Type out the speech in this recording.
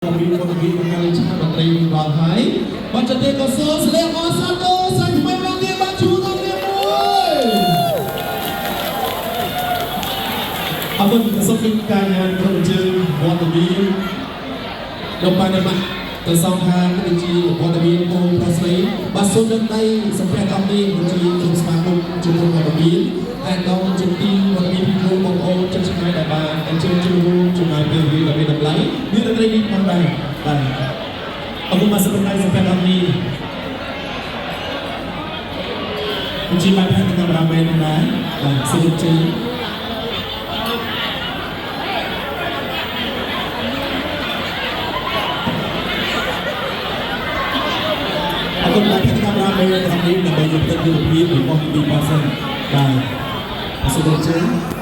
វីមុនវីមកលើឆាកតន្ត្រីវិញដល់ហើយបាទចន្ទកសលស្លេះអសាទរសាច់ថ្មីម្ដងទៀតបាទជួបដល់គ្នាមួយអរគុណសូមជម្រាបការញ៉ាំក្រុមជើងវត្តមានលោកបានមកទៅសងខាងដូចជាវត្តមានបងប្រុសស្រីបាទសូមលើកដៃសំពះដល់នេះដូចជាក្រុមសមាគមជំនុំវត្តមានតែដងជំទីវត្តមានពីគ្រូបងប្អូនចិត្តឆ្ងាយដែលបានអញ្ជើញចូលរួមចំណាយពេលវេលាដ៏មានតម្លៃមានតន្ត្រីនេះផងដែរបាទអរគុណបាទសូមលើកដៃសំពះដល់នេះជាបានផ្នែកកាមេរ៉ាមែនដែរបាទសូមអញ្ជើញ អរគុណដល់កាមេរ៉ាមេទាំងនេះដើម្បីយកទៅរូបភាពរបស់ពីប៉ាសិនបាទសូមអញ្ជើញ